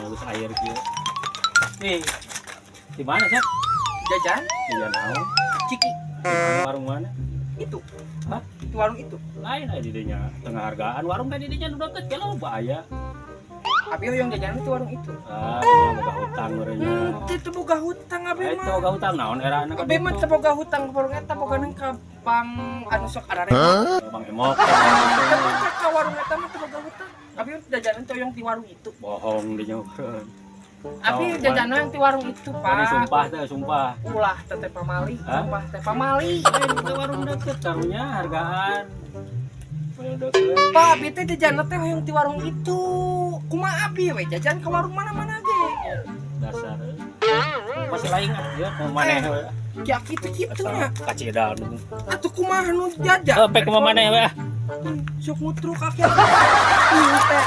Geus akhir kieu. Nih. Di mana sih? Jajan. Jajan naon? Ciki. Di mana, warung mana? Itu. Hah? Itu warung itu. Lain aja didinya tengah hargaan warung tadi didinya nu deket ke loba aya. Abi hoyong jajan itu warung itu. Ah, dinya boga hutang meureunnya. Teu boga hutang abi Eh, mah. itu boga hutang naon erana ka Abi mah ditu? Teu boga hutang ke warung eta, boga ka pang anu sok ararema. Bang Emok. Tapi teh ka warung eta mah teu boga hutang. Abi jajanan teh hoyong di warung itu. Bohong dinya meureun. Abi Oh, jajanan yang di warung itu, Mana Pak. sumpah teh, sumpah. Ulah teh pamali, Hah? Sumpah teh pamali. Eh, itu warung deket karunya hargaan. Warung deket. Pak, abi teh jajan teh hoyong di warung itu. Kumaha abi we jajan ke warung mana-mana ge. Dasar. Masih lain ah, ya mau maneh we. Ya kitu-kitu nya. Kacida nu. Atuh kumaha nu jajan? Eh, pek kumaha maneh we ah. Sok ngutruk kaki. Ini teh.